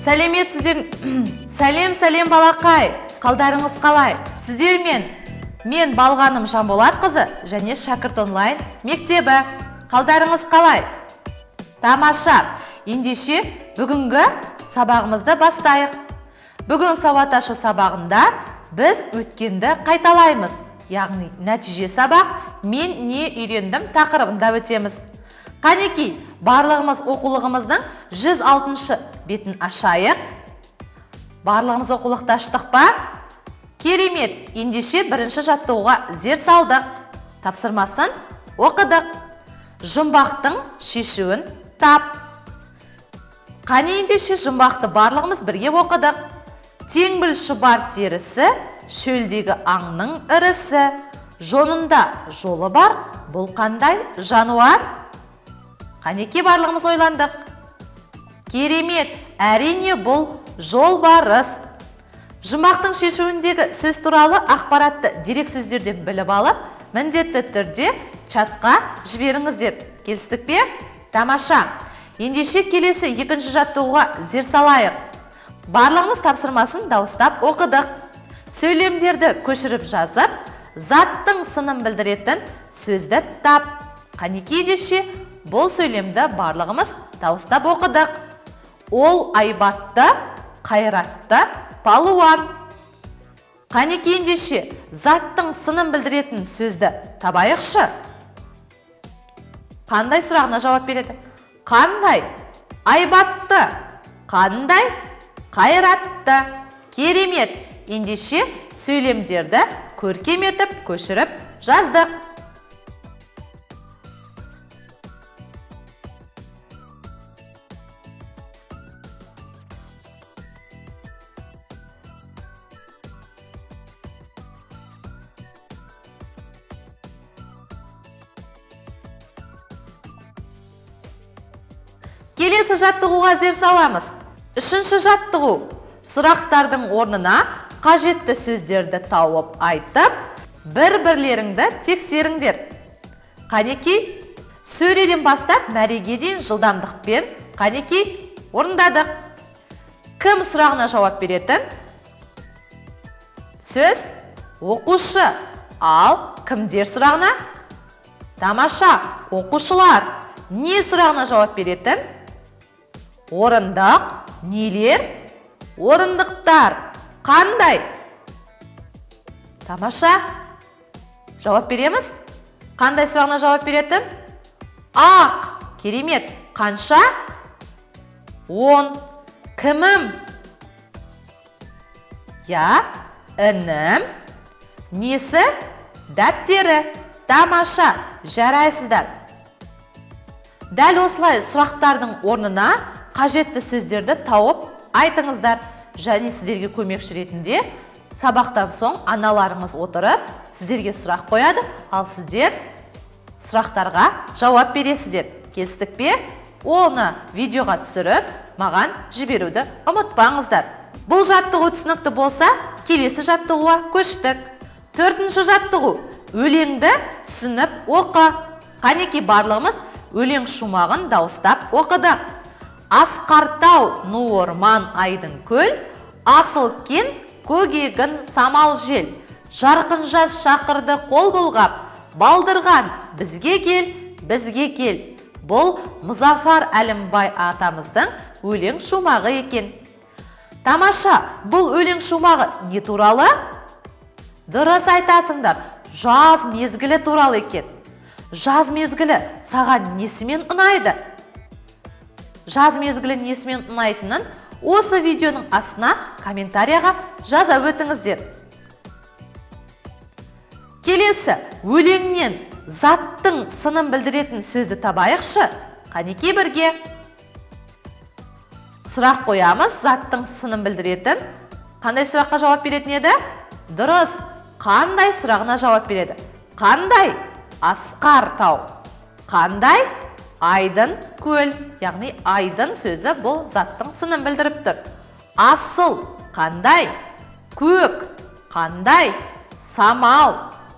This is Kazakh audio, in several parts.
Сәлеметсіздер. Сәлем, сәлем, балақай! Қалдарыңыз қалай? Сіздермен мен, Балғаным Жанболатқызы және Шәкірт онлайн мектебі. Қалдарыңыз қалай? Тамаша! Ендеше, бүгінгі сабағымызды бастайық. Бүгін сауат ашу сабағында біз өткенді қайталаймыз, яғни нәтиже сабақ «Мен не үйрендім» тақырыбында өтеміз. Қанекей, барлығымыз оқулығымыздың 106 бетін ашайық. Барлығымыз оқулықты аштық па? Керемет! Ендеше, бірінші жаттығуға зер салдық, тапсырмасын оқыдық. Жұмбақтың шешуін тап. Қане, ендеше, жұмбақты барлығымыз бірге оқыдық. Теңбіл шұбар терісі, шөлдегі аңның ірісі, жонында жолы бар, бұл қандай жануар? Қанеке, барлығымыз ойландық. Керемет! Әрине, бұл жолбарыс. Жұмбақтың шешуіндегі сөз туралы ақпаратты дерек сөздерден біліп алып, міндетті түрде чатқа жіберіңіздер. Келістік пе? Тамаша! Ендеше, келесі екінші жаттығуға зер салайық. Барлығымыз тапсырмасын дауыстап оқыдық. Сөйлемдерді көшіріп жазып, заттың сынын білдіретін сөзді тап. Қанекей, ендеше, бұл сөйлемді барлығымыз дауыстап оқыдық. Ол айбатты, қайратты палуан. Қанекей, ендеше, заттың сынын білдіретін сөзді табайықшы. Қандай сұрағына жауап береді? Қандай? Айбатты. Қандай? Қайратты. Керемет! Ендеше, сөйлемдерді көркем етіп көшіріп жаздық. Келесі жаттығуға зер саламыз. Үшінші жаттығу. Сұрақтардың орнына қажетті сөздерді тауып айтып, бір-бірлеріңді тексеріңдер. Қанекей, сөйледен бастап мәреге дейін жылдамдықпен, қанекей, орындадық. Кім сұрағына жауап беретін сөз? Оқушы. Ал кімдер сұрағына? Тамаша, оқушылар. Не сұрағына жауап беретін? Орындық. Нелер? Орындықтар. Қандай? Тамаша, жауап береміз. Қандай сұрағына жауап беретін? Ақ. Керемет! Қанша? 10. Кімім? Я, інім. Несі? Дәптері. Тамаша, жарайсыздар! Дәл осылай сұрақтардың орнына қажетті сөздерді тауып айтыңыздар. Және сіздерге көмекші ретінде сабақтан соң аналарыңыз отырып, сіздерге сұрақ қояды, ал сіздер сұрақтарға жауап бересіздер. Келістік пе? Оны видеоға түсіріп, маған жіберуді ұмытпаңыздар. Бұл жаттығу түсінікті болса, келесі жаттығуға көштік. Төртінші жаттығу. Өлеңді түсініп оқы. Қанекей, барлығымыз өлең шумағын дауыстап оқыдық. Асқар тау, ну орман, айдын көл, асыл кен, көк егін, самал жел. Жарқын жаз шақырды қол бұлғап, балдырған, бізге кел, бізге кел. Бұл Мұзафар Әлімбай атамыздың өлең шумағы екен. Тамаша! Бұл өлең шумағы не туралы? Дұрыс айтасыңдар, жаз мезгілі туралы екен. Жаз мезгілі саған несімен ұнайды? Жаз мезгілі несімен ұнайтынын осы видеоның астына комментарияға жаза өтіңіздер. Келесі өлеңнен заттың сынын білдіретін сөзді табайықшы. Қанекей, бірге сұрақ қоямыз. Заттың сынын білдіретін қандай сұраққа жауап беретін еді? Дұрыс, қандай сұрағына жауап береді. Қандай? Асқар тау. Қандай? Айдын көл. Яғни айдын сөзі бұл заттың сынын білдіріп тұр. Асыл қандай? Көк қандай? Самал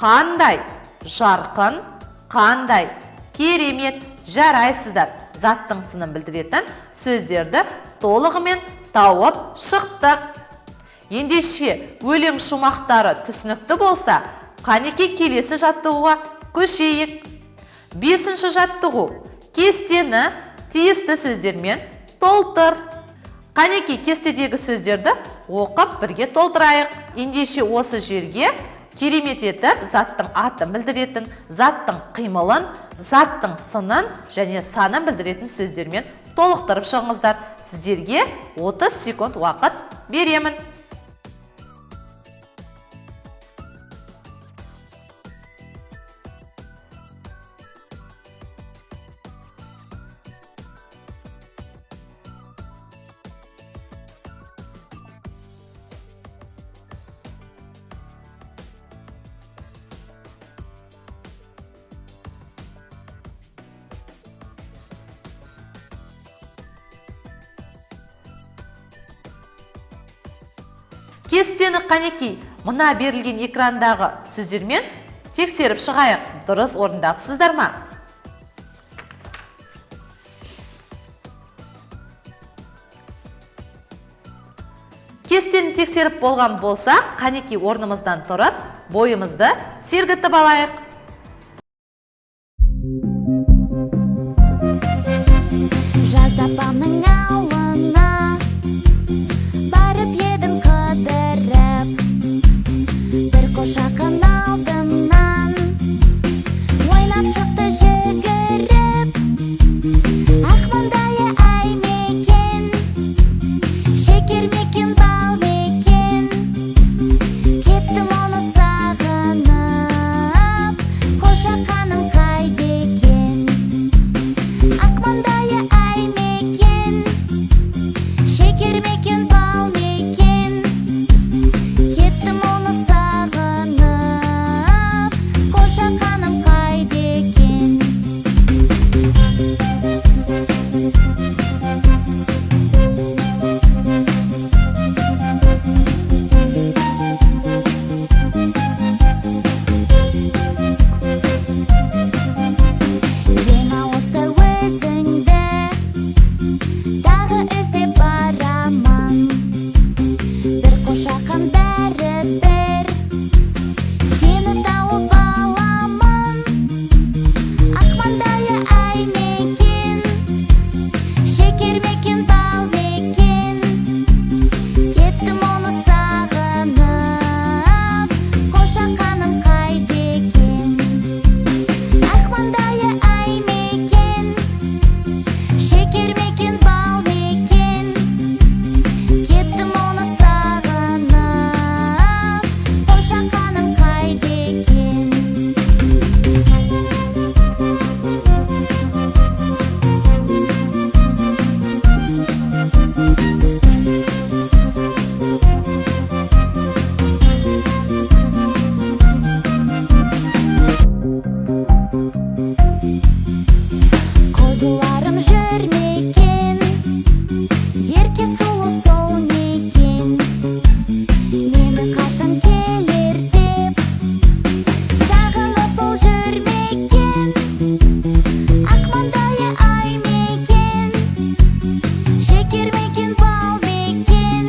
қандай? Жарқын қандай? Керемет, жарайсыздар! Заттың сынын білдіретін сөздерді толығымен тауып шықтық. Ендеше өлең шумақтары түсінікті болса, қанеки, келесі жаттығуға көшейік. Бесінші жаттығу. Кестені тиісті сөздермен толтыр. Қанеки, кестедегі сөздерді оқып, бірге толтырайық. Ендеше осы жерге керемет етіп заттың атын білдіретін, заттың қимылын, заттың сынын және санын білдіретін сөздермен толықтырып шығыңыздар. Сіздерге 30 секунд уақыт беремін. Кестені, қанекей, мына берілген экрандағы сөздермен тексеріп шығайық. Дұрыс орындапсыздар ма? Кестені тексеріп болған болсақ, қанекей, орнымыздан тұрып, бойымызды сергітіп алайық. Жазда апамның ауылына барып едім қыдырып, бір қошақын алдымнан ойнап шықты жүгіріп. Ақ маңдайы ай мекен, шекер мекен, бал мекен, кеттім оны сағынып, қошақаным қайда екен? Ақ маңдайы ай мекен, шекер мекен, бал мекен, кеттім оны сағынып, қошақаным қайда екен? Демалыста өзіңді тағы іздеп барамын, бір қошақан бәрібір сені тауып аламын. Ақ маңдайы ай мекен, шекер мекен, бал мекен, кеттім оны сағынып, қошақаным қайда екен? Ақ маңдайы ай мекен, шекер мекен, бал мекен, кеттім оны сағынып, қошақаным қайда екен? Қозыларым жүр мекен, ерке сұлу сол мекен, мені қашан келер деп сағынып ол жүр мекен. Ақ маңдайы ай мекен, шекер мекен, бал мекен,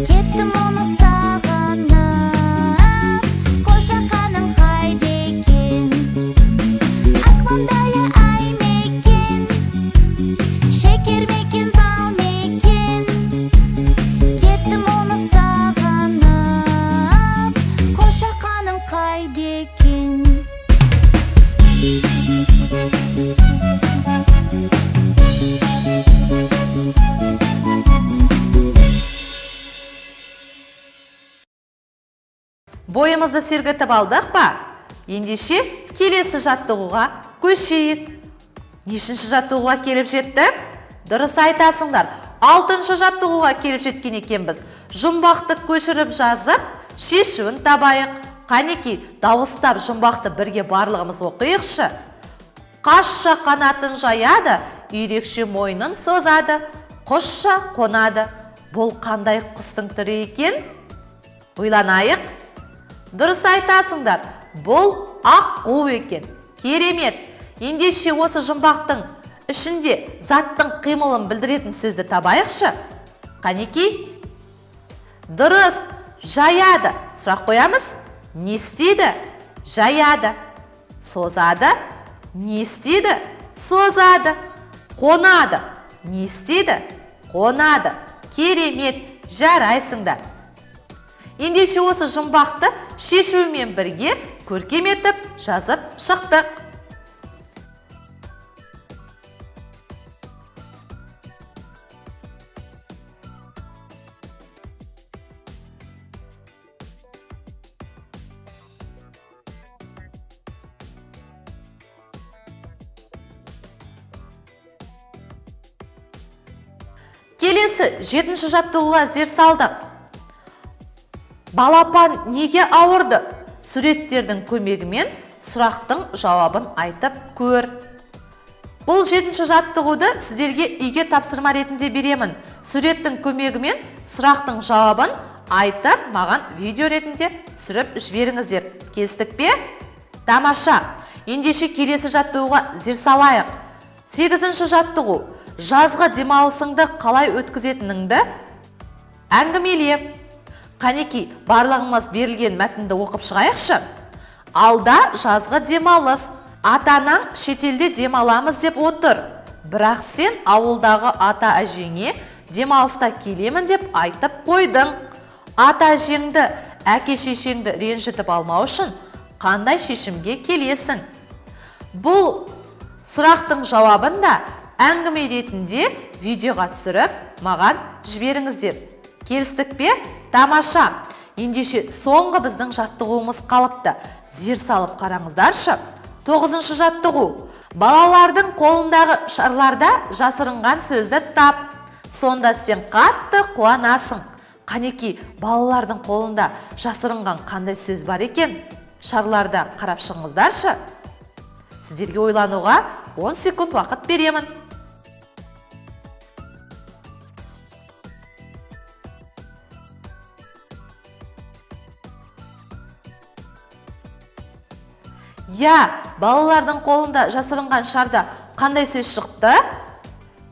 кеттім оны сағынып, қошақаным қайда екен? Ақ маңдайы ай мекен, шекер мекен, бал мекен, кеттім оны сағынып, қошақаным қайда екен? Бойымызды сергітіп алдық па? Ендеше келесі жаттығуға көшейік. Нешінші жаттығуға келіп жеттік? Дұрыс айтасыңдар. Алтыншы жаттығуға келіп жеткен екенбіз. Жұмбақты көшіріп жазып, шешуін табайық. Қанекей, дауыстап жұмбақты бірге барлығымыз оқиықшы. Қазша қанатын жаяды, үйрекше мойнын созады, құсша қонады. Бұл қандай құстың түрі екен? Ойланайық. Дұрыс айтасыңдар. Бұл аққу екен. Керемет. Ендеше осы жұмбақтың ішінде заттың қимылын білдіретін сөзді табайықшы. Қанекей? Дұрыс, жаяды. Сұрақ қоямыз. Не істейді? Жаяды. Созады. Не істейді? Созады. Қонады. Не істейді? Қонады. Керемет, жарайсыңдар. Ендеше осы жұмбақты шешумен бірге көркем етіп жазып шықтық. Келесі жетінші жаттығуға зер салдық. Балапан неге ауырды? Суреттердің көмегімен сұрақтың жауабын айтып көр. Бұл жетінші жаттығуды сіздерге үйге тапсырма ретінде беремін. Суреттің көмегімен сұрақтың жауабын айтып, маған видео ретінде түсіріп жіберіңіздер. Келістік пе? Тамаша. Ендеше келесі жаттығуға зер салайық. Сегізінші жаттығу. Жазғы демалысыңды қалай өткізетініңді әңгімеле. Қанекей, барлығымыз берілген мәтінді оқып шығайықшы. Алда жазғы демалыс. Ата-анаң шетелде демаламыз деп отыр. Бірақ сен ауылдағы ата-әжеңе демалыста келемін деп айтып қойдың. Ата-әжеңді, әке-шешеңді ренжітіп алмау үшін қандай шешімге келесің? Бұл сұрақтың жауабын да әңгіме ретінде видеоға түсіріп маған жіберіңіздер. Келістік пе? Тамаша. Ендеше соңғы біздің жаттығуымыз қалыпты. Зер салып қараңыздаршы. Тоғызыншы жаттығу. Балалардың қолындағы шарларда жасырынған сөзді тап. Сонда сен қатты қуанасың. Қанекей, балалардың қолында жасырынған қандай сөз бар екен? Шарларда қарап шығыңыздаршы. Сіздерге ойлануға 10 секунд уақыт беремін. Я, балалардың қолында жасырынған шарда қандай сөз шықты?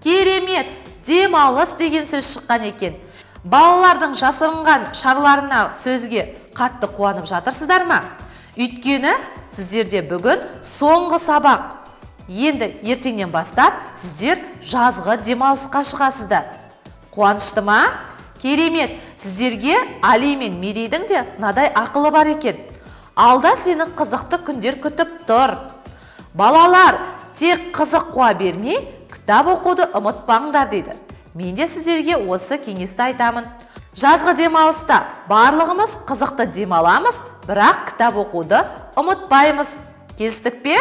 Керемет, демалыс деген сөз шыққан екен. Балалардың жасырынған шарларына сөзге қатты қуанып жатырсыздар ма? Өйткені сіздерде бүгін соңғы сабақ. Енді ертеңнен бастап сіздер жазғы демалысқа шығасыздар. Қуанышты ма? Керемет, сіздерге Али мен Мерейдің де мынадай ақылы бар екен. Алда сені қызықты күндер күтіп тұр. Балалар, тек қызық қуа бермей, кітап оқуды ұмытпаңдар дейді. Мен де сіздерге осы кеңесті айтамын. Жазғы демалыста барлығымыз қызықты демаламыз, бірақ кітап оқуды ұмытпаймыз. Келістік пе?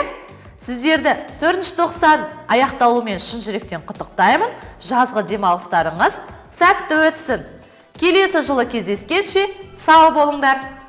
Сіздерді 4-90 аяқталуымен шын жүректен құттықтаймын. Жазғы демалыстарыңыз сәтті өтсін. Келесі жылы кездескенше сау болыңдар.